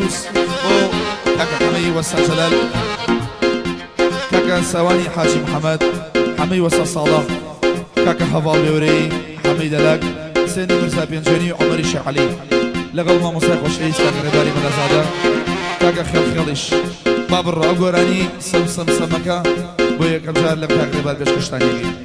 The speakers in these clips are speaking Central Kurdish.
مەخسوس بۆ کاکە حەمەی وەستا جەلال، کاکە ساوانی حاجی محەمەد، حەمەی وەستا ساڵح، کاکە هەڤاڵ بێورەیی، حەمەی دەلاک، حسێنی میرزا پێنجوێنی و عومەری شێخ عەلی، لەگەڵ مامۆستای خۆشەویست کاکە ڕێباری مەلازادە، کاکە خێڵ خێڵیش. با بڕۆ ئەو گۆرانی سەم سەم سەمەکە بۆ یەکەم جار لەم کاک ڕێبار پێشکەشتان یەکەین.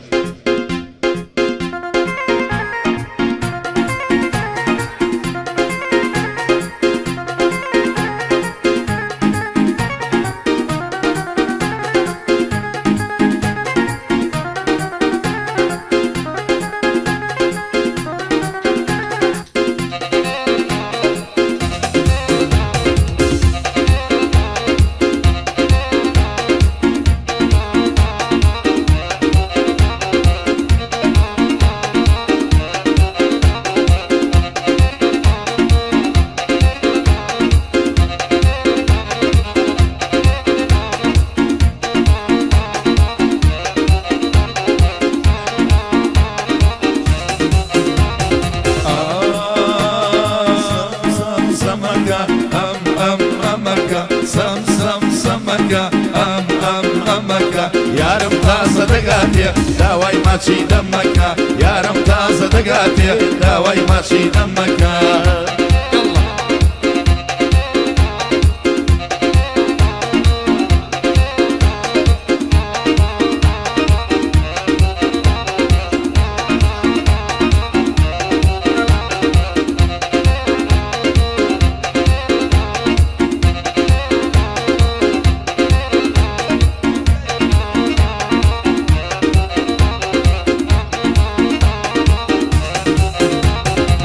سەمەکە ئەم ئەم ئەمەکە سەم سەم سەمەکە ئەم ئەم ئەمەکە یارم تازە دەگاتێ داوای ماچی دەمەکە یارم تازە دەگاتێ داوای ماچی دەمەکە.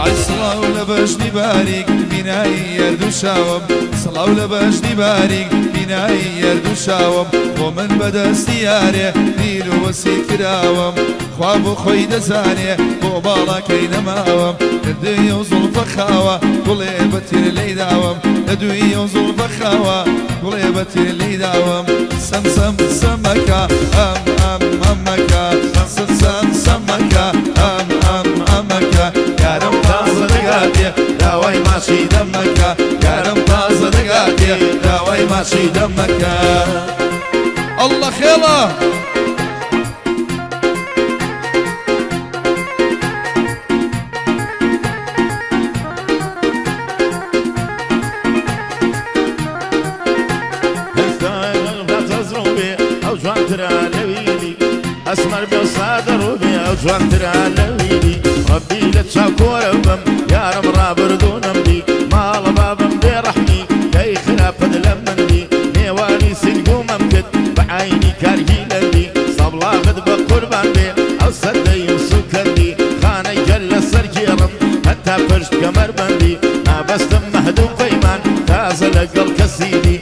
ئای سڵاو لە بەژنی باریک بینایی یەردوو چاوم، سڵاو لە بەژنی باریک بینایی یەردوو چاوم، بۆ من بەدەستی یارێ دیل و وەسی کراوم، خوا بۆ خۆی دەزانێ بۆ باڵاکەی نەماوم، لە دووی ئەو زوڵفە خاوە گوڵێ بە تیر لێی داوم، لە دووی ئەو زوڵفە خاوە گوڵێ بە تیر لێی داوم. سەم سەم سەمەکە ئەم ئەم ئەمەکە سەم سەم سەمەکە ئەم ئەم ئەمەکە یارم تازە دەگاتێ داوای ماچی دەمەکە یارم تازە دەگاتێ داوای ماچی دەمەکە اللە خێڵە. ئەو جوانترە لەویدی ئەسمەر بێ و سادە ڕوو بێ ئەو جوانترە لەویدی ڕەبی لە چاو کۆرە بم یارم ڕابردوونم دی ماڵە بابم بێ ڕەحمی کەی خراپت لە من دی نێوانی سینگومم کرد بە عەینی کارگی لەندی سەبڵاغت بە قوربان بێ ئەو سەدەی و سوکەندی خانەی گەل لەسەر گێڕم هەتا پشت کەمەربەندی مابەستم مەهد و پەیمان تازە لەگەڵ کەسی دی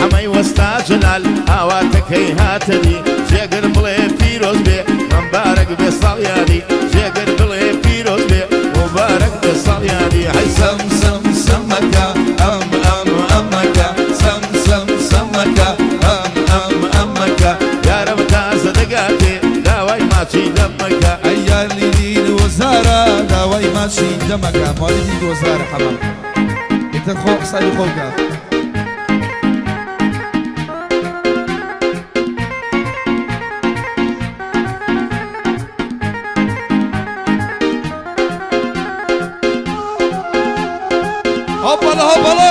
حەمەی وەستا جەلال ئاواتەکەی هاتە دی جێگر بڵێ پیرۆز بێ مبارەک بێ ساڵیادی جێگر بڵێ پیرۆز بێ مبارەک بێ ساڵیادی هەی سەم سەم سەمەکە ئەم ئەم ئەمەکە سەم سەم سەمەکە ئەم ئەم ئەمەکە یارم تازە دەگاتێ داوای ماچی دەمەکە. ئەی یاری دین وەزارە داوای ماچی دەمەکە مالیدی دۆزارە حەمە ئیتر خۆ حسابی خۆ بکە. هۆپەڵە هۆپەڵە.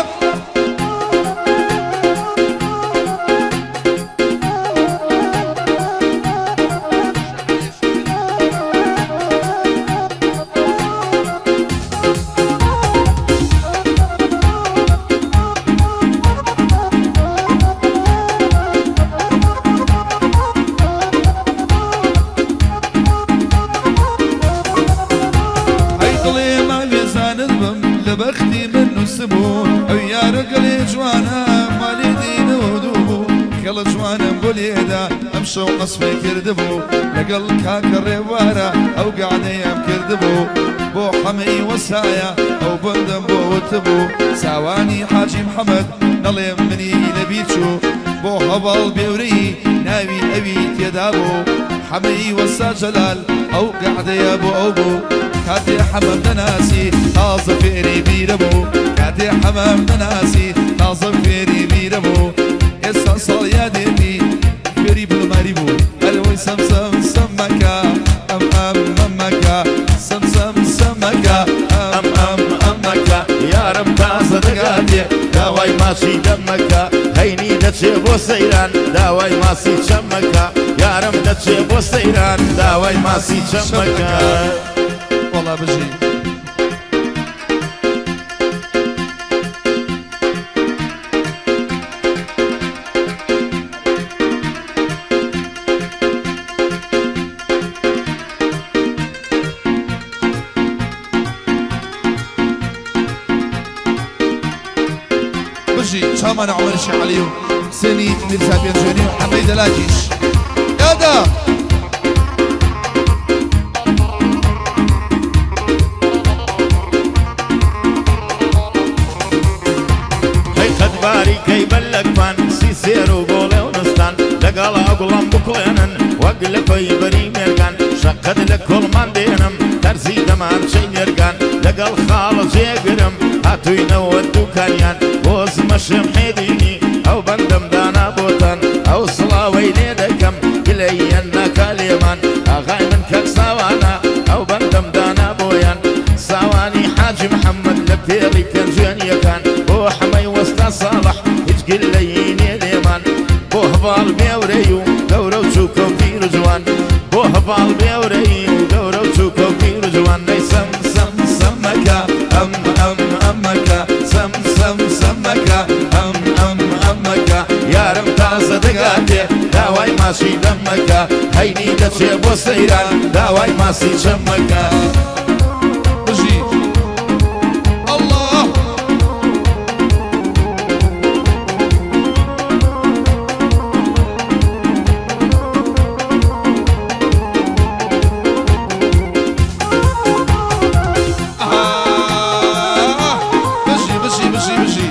ئەی دڵێ ماوێزانت بم لە بەختی من نووسبوو ئەو یارە گەلێ جوانە مالێ دینەوە دوو بوو خێڵە جوانم بۆ لێدا ئەم شەو قەسفێ کردبوو لەگەڵ کاکە ڕێوارە ئەو گەعدەیەم کردبوو بۆ حەمەی وەسایە ئەو بەندەم بۆ وتبوو ساوانی حاجی محەمەد نەڵێم منی لەبیر چوو بۆ هەڤاڵ بێورەیی ناوی ئەوی تێدا بوو حەمەی وەسا جەلال ئەو گەعدەیە بۆ ئەو بوو. کاتێ حەمەم دەناسی تازە فێری بیرە بوو، کاتێ حەمەم دەناسی تازە فێری بیرە بوو، ئێستا ساڵ یادێتی فێری بڵماری بوو. ئەرەوەی سەم سەم سەمەکە ئەم ئەم ئەمەکە، سەم سەم سەمەکە ئەم ئەم ئەمەکە. یارم تازە دەگاتێ داوای ماسی دەمەکە، هەینی دەچێ بۆ سەیران داوای ماسی چەمەکە، یارم دەچێ بۆ سەیران داوای ماسی چەمەکە. وەڵا بژی. بژی چامان عومەر عەلی و حسێنی میرزا پێنجوێنی و حەمەی دەلاکیش یادا. هەی قەدباری کەی بەلەکمان سیسێر و گۆڵێ و نستان، لەگەڵ ئەگوڵم بکڵێنن وەک لە کۆی بەری مێرگان، شەقەت لە کۆڵمان دێنم تەرزی دەمانچەی مێرگان، لەگەڵ خاڵە جێگرم هاتووینەوە دووکانیان، بۆ زمەشم حێدینی ئەو بەندەم دانا بۆتان، ئەو سڵاوەی لێ دەکەم گلەییان ناکا لێمان، ئاغای من کاک ساوانە ئەو بەندەم دانا بۆیان، ساوانی حاجی محەممەد لە پێڵی پێنجوێنیەکان، بۆ حەمەی وەستا ساڵح هیچ گلەیی نییە لێمان، بۆ هەڤاڵ بێورەی و گەورە و چووکە و پیر و جوان، بۆ هەڤاڵ بێورەی و گەورە و چووکە و پیر و جوان. ئەی سەم سەم سەمەکە ئەم ئەم ئەمەکە، سەم سەم سەمەکە ئەم ئەم ئەمەکە. یارم تازە دەگاتێ داوای ماسی دەمەکە، هەینی دەچێ بۆ سەیران داوای ماسی چەمەکە. بژی ئەڵڵا. ئەها بژی بژی بژی بژی.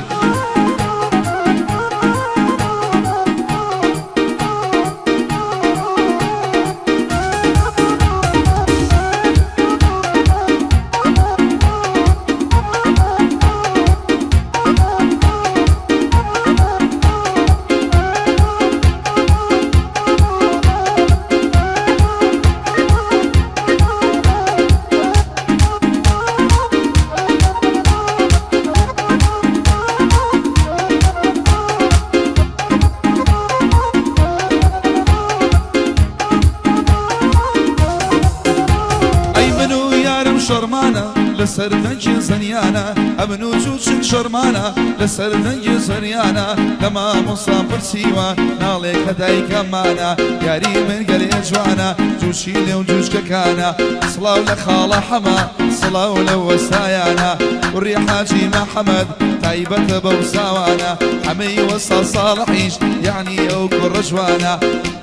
ئەی من و یارم شەڕمانە لەسەر دەنگی زەنیانە، ئەمن و چوچک شەڕمانە لەسەر دەنگی زەنیانە، لە مامۆستا پرسیوە ناڵێ کە دایکەمانە، یاری من گەلێ جوانە جوچی لێو جوچکەکانە، سڵاو لە خاڵە حەمە سڵاو لە وەسایانە، کوڕی حاجی محەمەد تایبەتە بەو ساوانە، حەمەی وەسا ساڵحیش یەعنی ئەو کوڕە جوانە،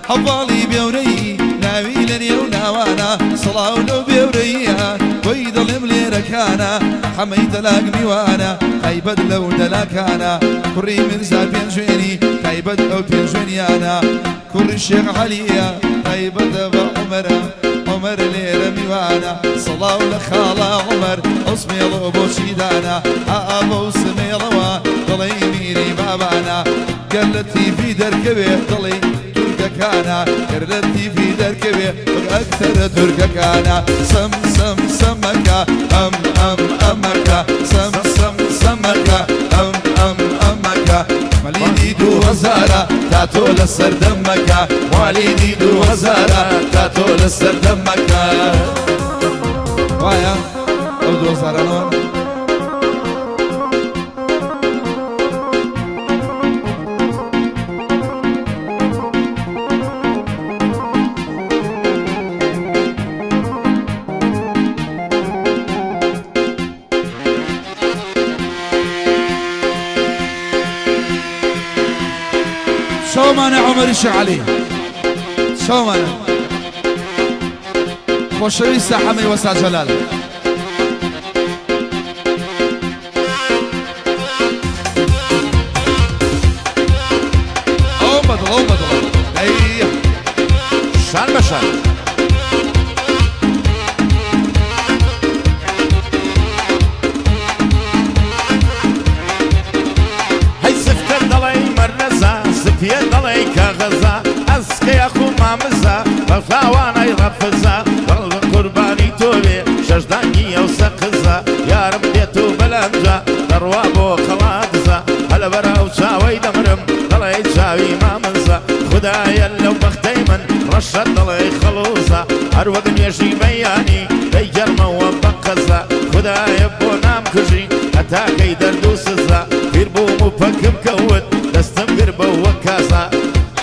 هەڤاڵی بێورەیی ناوی لە نێو ناوانە، سڵاو لەو بێورەییە بۆی دەڵێم لێرەکانە، حەمەی دەلاک میوانە تایبەت لەو دەلاکانە، کوڕی میرزا پێنجوێنی تایبەت ئەو پێنجوێنیانە، کوڕی شێخ عەلیە تایبەتە بە عومەرە، عومەر لێرە میوانە، سڵاو لە خاڵە عومەر ئەو سمێڵۆ بۆچی دانا، ئا بەو سمێڵەوە دڵی میری بابانە، گەر لە تیڤی دەرکەوێ دڵی تورکەکانە، گەر لە تیڤی دەرکەوێ وەک ئەکتەرە تورکەکانە. سەم سەم سەمەکە ئەم ئەم ئەمەکە، سەم سەم سەمەکە ئەم ئەم ئەمەکە. مەلیدی 2000 تا تۆ لەسەر دەمەکە، موالیدی 2000 تا تۆ لەسەر دەمەکە. وایە ئەو 2000انەوە. چاومانە عومەری شێخ عەلی، چاومانە خۆشەویستە حەمەی وەسا جەلال. ئەو بەدڵ ئەو بەدڵ ئەی شان بە شان. پێ دەڵێی کاغەزە ئەسکە یاخو مامزە بەفاوانای ڕەفزە بەڵ قوربانی تۆ بێ شەشدانگی ئەو سەقزە یارم دێت و بەلەنجە دەڕوا بۆ قەڵادزە هەلە بەرە ئەو چاوەی دەمرم دەڵێی چاوی مامزە خودایە لەو بەختەی من ڕەشە دەڵێی خەڵوزە هەر وەک نوێژی بەیانی دەیگەڕمەوە بە قەزا خودایە بۆ نامکوژی هەتا کەی دەرد و سزا پیر بووم و پەکم کەوت دەستم گر بەوە کازا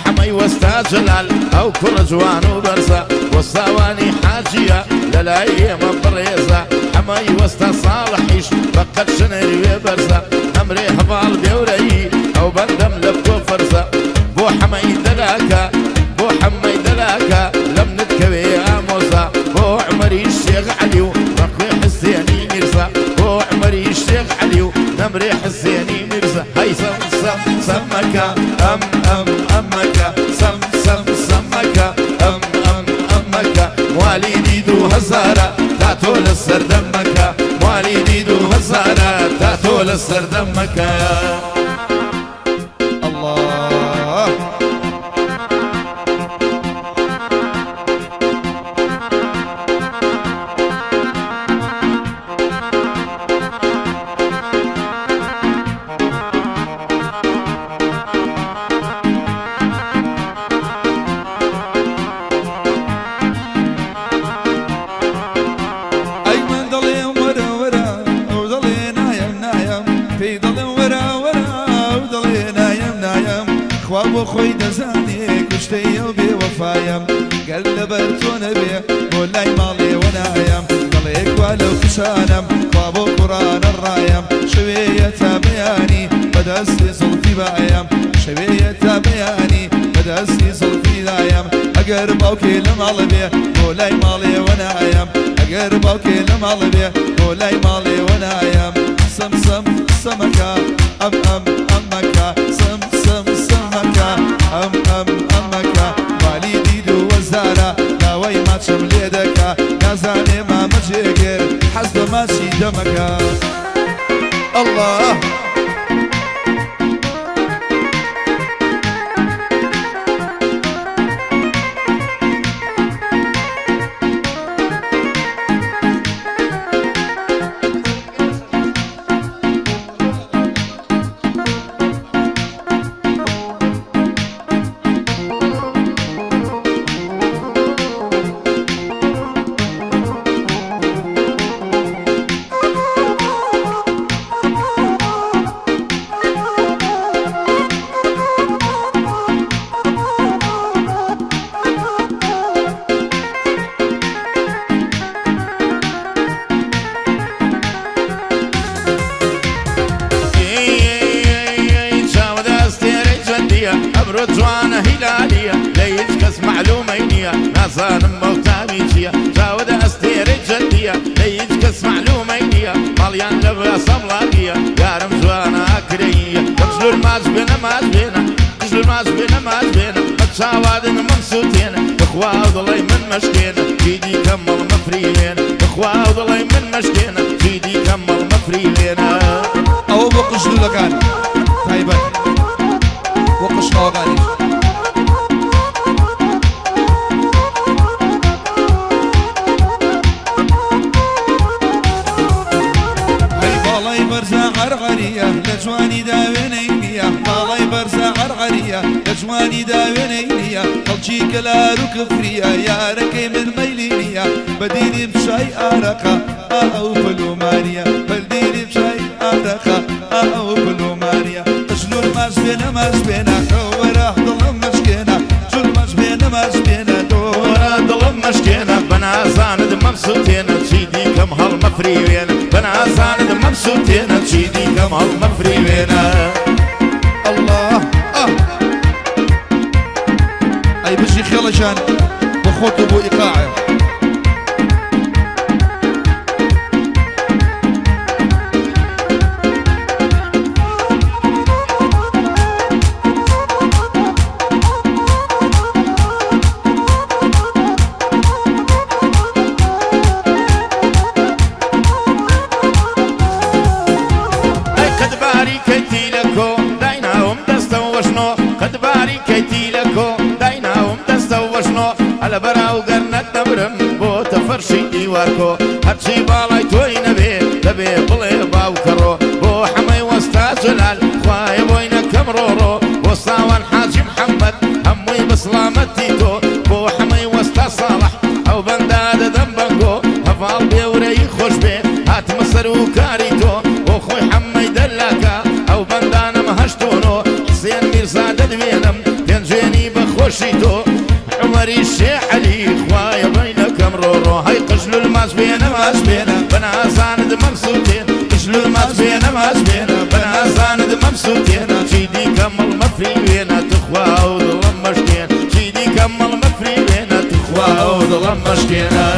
حەمەی وەستا جەلال ئەو کوڕە جوان و بەرزە وەستاوانی حاجیە لەلای ئێمە بەڕێزە حەمەی وەستا ساڵحیش بەقەد شنەری وێ بەرزە ئەمرێ هەڤاڵ بێورەیی ئەو بەندەم لە تۆ فەرزە بۆ حەمەی دەلاکە بۆ حەمەی دەلاکە لەم نتکەوێ ئامۆزا بۆ عومەری شێخ عەلی و ڕەقوێ حسێنی میرزا بۆ عومەری شێخ عەلی و نەمرێ حسێنی میرزا هەی سەم سەم سەمەکە ئەم ئەم ئەمەکە سەم سەم سەمەکە ئەم ئەم ئەمەکە موالیدی دوو هەزارە تا تۆ لە سەردەمەکە موالیدی دوو هەزارە تا تۆ لە سەردەمەکە. اللە. ئەی من دەڵێم وەرە وەرە ئەو دەڵێ نایەم نایەم پێی دەڵێم وەرە وەرە ئەو دەڵێ نایەم نایەم خوا بۆ خۆی دەزانێ کوشتەی ئەو بێوەفایەم گەر لەبەر تۆ نەبێ بۆ لای ماڵێوە نایەم دەڵێ کوا لەو کچانەم خوا بۆ کوڕانە ڕایەم شەوێیە تا بەیانی بەدەستی زوڵفی بایم شەوێیە تا بەیانی بەدەستی زوڵفی دایم ئەگەر باوکێ لە ماڵ بێ بۆ لای ماڵێوە نایەم ئەگەر باوکێ لە ماڵ بێ بۆ لای ماڵێوە نایەم سم سم سمەکە ئەم ئەم ئەمەکە سم سم سمەکە ئەم ئەم ئەمەکە والیدی دوو وەزارە داوای ماچم لێ دەکا نازانێ مامە جێگر حەز بە ماچی دەمەکە ئەڵڵا. ئەمرۆ جوانە هیلالیە لە هیچ کەس معلومەی نییە نازانم مەوتاوی چییە چاوەدە ئەستێرەی جەندیە لە هیچ کەس معلومەی نییە ماڵیان لە سەمڵاقیە یارم جوانە ئاکرەیە قژلور ماچ بێنە ماچ بێنە قژلور ماچ بێنە ماچ بێنە بە چاوادن من سوتێنە بخوا دڵی من مەشکێنە چیدی کەمەڵ مەفریوێنە بخوا دڵی من مەشکێنە چیدی کەمەڵ مەفریوێنە. ئەوە بۆ قژلولەکان تایبەت بۆ قژخاوەکانیش. هەی باڵای بەرزە عەرعەریە لە جوانیدا وێنەی نییە باڵای بەرزە عەرعەریە لە جوانیدا وێنەی نییە خەڵکی کەلار و کفریە یارەکەی من مەیلی نییە بەدیلی بچای ئارەقە ئا ئەو پلوماریە بەدیلی بچای ئارەقە ئا ئەو پلوماریە قژلول ماچ بێنە ماچ بێنە وەرە دڵم مەشکێنە جول ماچ بێنە ماچ بێنە تۆ وەرە دڵم مەشکێنە بەنازانت مەمسوتێنە چی دیکەم هەڵمەفریوێنە بەنازانت مەمسوتێنە چی دیکەم هەڵمەفریوێنە. اللە ئاه ئەی بژی خێڵەکیان بۆ خۆت و بۆ ئیقاعێ. ئەی قەد باریکەتی لە کۆ دایناوم دەستەوە وەشنۆ قەد باریکەتی گەر نەدەمرم بۆتە فەرشی دیوارکۆ هەرچی باڵای تۆی نەبێ دەبێ بڵێ باوکەڕۆ بۆ حەمەی وەستا جەلال خوایە بۆی نەکەم ڕۆڕۆ بۆ ساوان حاجی محەممەد هەمووی بە سڵامەتی تۆ بۆ حەمەی وەستا ساڵح ئەو بەندا دەدەم بەنگۆ هەڤاڵ بێورەی خۆش بێ هاتمە سەر و کاری تۆ بۆ خۆی حەمەی دەلاکە ئەو بەندانەم هەشت و نۆ حسێن میرزا دەدوێنم پێنجوێنی بە خۆشی تۆ عومەری شێ عەلی خوایە بۆی نەکەم ڕۆڕۆ هەی قژلول ماچ بێنە ماچ بێنە بەنازانت مەمسووتێن قژلول ماچ بێنە ماچ بێنە بەنازانت مەمسووتێنە چی دیکە مەڵ مەفریوێنە تخوا و دڵم مەشکێن چی دیکە مەڵ مەفریوێنە تخوا و دڵم مەشکێنە.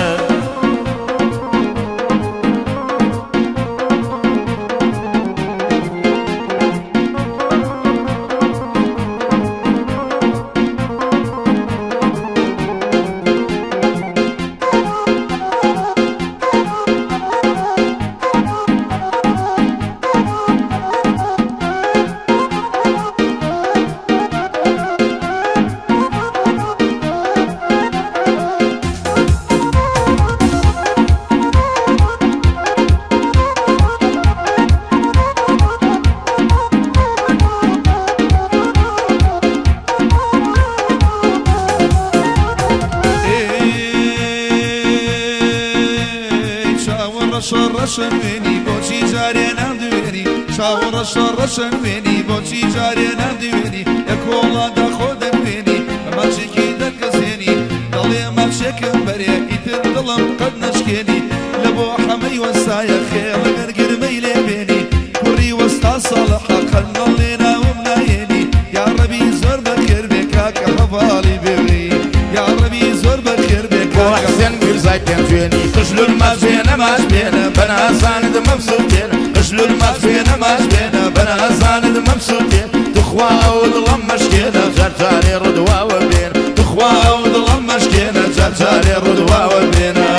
چاوە ڕەشە ڕەشە نوێنی بۆچی جارێ نامدوێنی چاوە ڕەشە ڕەشە نوێنی بۆچی جارێ نامدوێنی لە کۆڵاندا خۆ دەنوێنی بە ماچێکی دەرکەزێنی دەڵێ ماچێکم بەرێ ئیتر دڵم قەت نەشکێنی لە بۆ حەمەی وەستایە خێڵە گەر گرمەی لێ بێنی کوڕی وەستا ساڵحە قەت مەڵێ ناوم ناهێنی یاڕەبی زۆر بەخێر بێ کاکە هەڤاڵی بێورەی یاڕەبی زۆر بەخێر بێ بۆ کاکە حسێن میرزای پێنجوێنی قژلول ماچ بێنە ماچ بێنە بەنازانت مەمسووتێن قژلول ماچ بێنە ماچ بێنە بەنازانت مەمسووتێن تخوا ئەو دڵم مەشکێنە جار جارێ ڕدواوە بێن تخوا ئەو دڵم مەشکێنە جار جارێ ڕدواوە بێنە.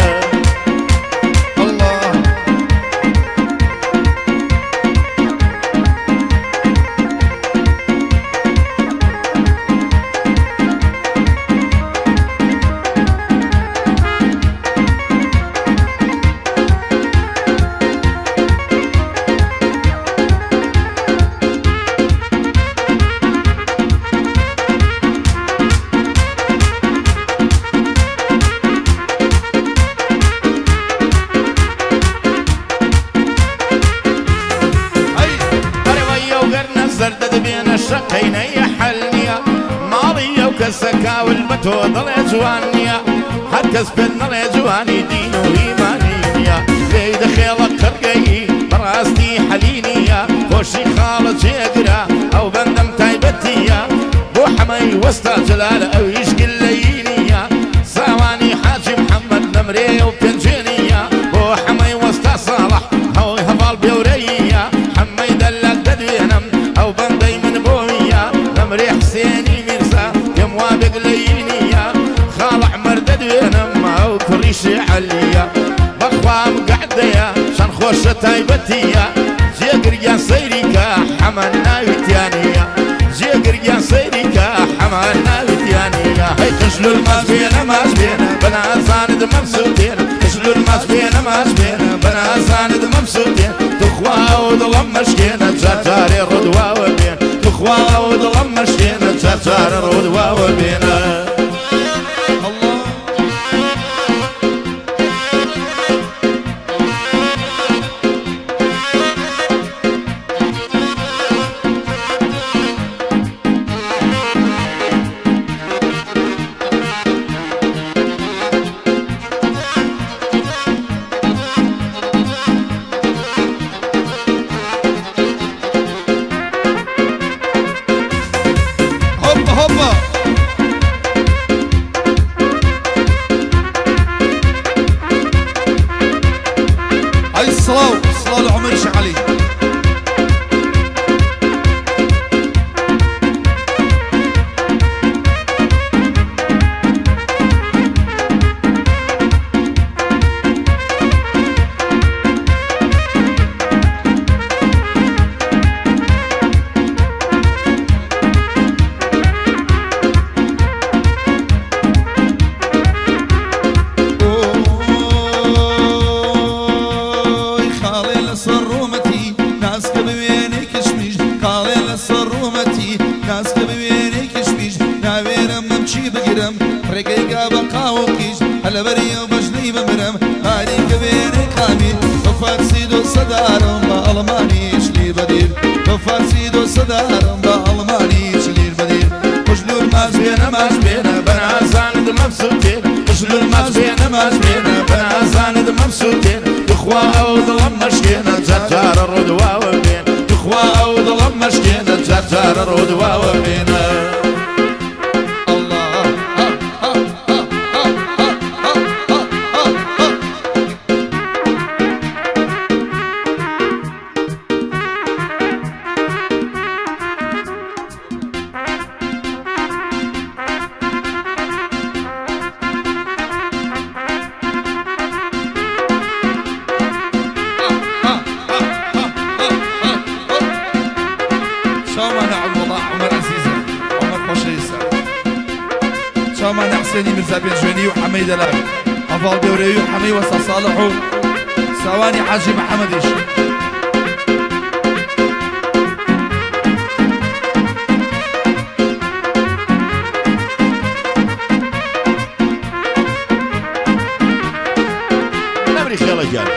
الله. ئەی ئەرەوەی ئەو گەر نەزەر دەدبێنە شەقەینەیە حەل نییە ماڵی ئەو کەسە کاول بە تۆ دەڵێ جوان نییە هەر کەس پێت نەڵێ جوانی دین و ئیمانی نییە لێی دەخێڵە قڕگەیی بەڕاستی حەلی نییە خۆشی خاڵە جێگرە ئەو بەندەم تایبەتیە بۆ حەمەی وەستا جەلال ئەویش گلەیی نییە ساوانی حاجی محەممەد نەمرێ و پێنجێنیە بۆ حەمەی وەستا ساڵح ئەوی هەڤاڵ بێورەیە حەمەی دەلاک دەدوێنم ئەو بەندەی من بۆیە نەمرێ حسێنی میرزا پێم وا بێگلەیی نییە خاڵ عومەر دەدوێنم ئەو کوڕیشی عەلیە بەخوام گەعدەیە چەند خۆشە تایبەتیە جێگرگیان سەیریکە حەمە ناوی تیانیە جێگرگیان سەیریکە حەمە ناوی تیانیە هەی قژلول ماچ بێنە ماچ بێنە بەنازانت مەمسووتێن قژلول ماچ بێنە ماچ بێنە بەنازانت مەمسووتێن تخوا ئەو دڵم مەشکێنە جار جارێ ڕدواوە بێن تخوا ئەو دڵم مەشکێنە جار جارە ڕدواوە بێنە. الله. هوبا هوبا. لەبەری ئەو بەژنەی بمرم باریکە وێنەی قامیل بە فارسی دۆستدارم بە ئەڵمانیش لیر بەدیر بە فارسی دۆستدارم بە ئەڵمانیش لیر بەدیر خوشلور ماچ بێنە ماچ بێنە بەنازانت مەمسووتێن خوشلور ماچ بێنە ماچ بێنە بەنازانت مەمسووتێن تخوا ئەو دڵم مەشکێنە جار جارە ڕۆدواوە بێن تخوا ئەو دڵم مەشکێنە جار جارە ڕۆدواوە بێنە. الله ها ها ها ها ها ها ها ها ها. چاومانە عەبدوڵڵا عومەر عەزیزە عومەر خۆشەویستە چاومانە حسێنی میرزا پێنجوێنی و حەمەی دەلال هەڤاڵ گەورەوی و حەمەی وەستا ساڵح و ساوانی حاجی محەمەدیش. نەمری خێڵە گیان.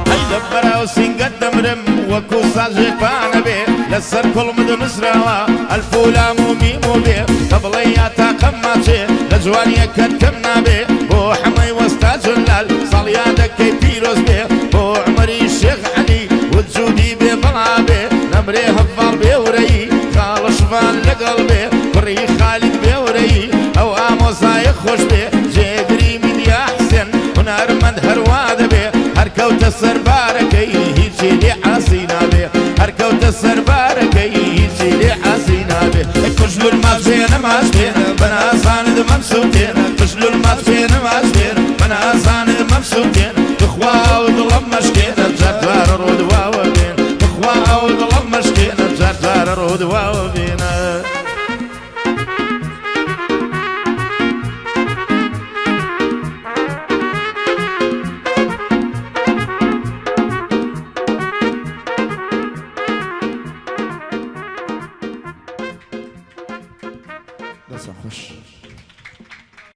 هەی لە بەراو سینگەت دەمرم وەکو ساژێ پانە بێ لەسەر کوڵمد نووسراوە ئەلف و لام و میم و بێ کە بڵێ یا تاقەم ماچێ لە جوانیەکەت کەم نابێ بۆ حەمەی وەستا جلال ساڵیادەکەی پیرۆز بێ بۆ عومەری شێخ عەلی وجودی بێ بەڵا بێ نەمرێ هەڤاڵ بێورەیی خاڵە شڤان لەگەڵ بێ کوڕی خالید بێورەیی ئەو ئامۆزایە خۆش بێ جێگری میدیا حسێن هونەرمەند هەروا دەبێ هەر کەوتە سەر بارەکەی هیچی لێ عاسی نابێ هەر کەوتە سەر بارەکەی هیچی لێ عاسی نابێ کوژلور ماچ بێنە ماچ بێنە بەنازانت مەمسووتێنە کوژلور ماچ بێنە ماچ بێنە بەنازانت مەمسووتێنە بخوا ئەو دڵم مەشکێنە جار جارە ڕۆدواوە بێن بخوا ئەو دڵم مەشکێنە جار جارە ڕۆدواوە بێن.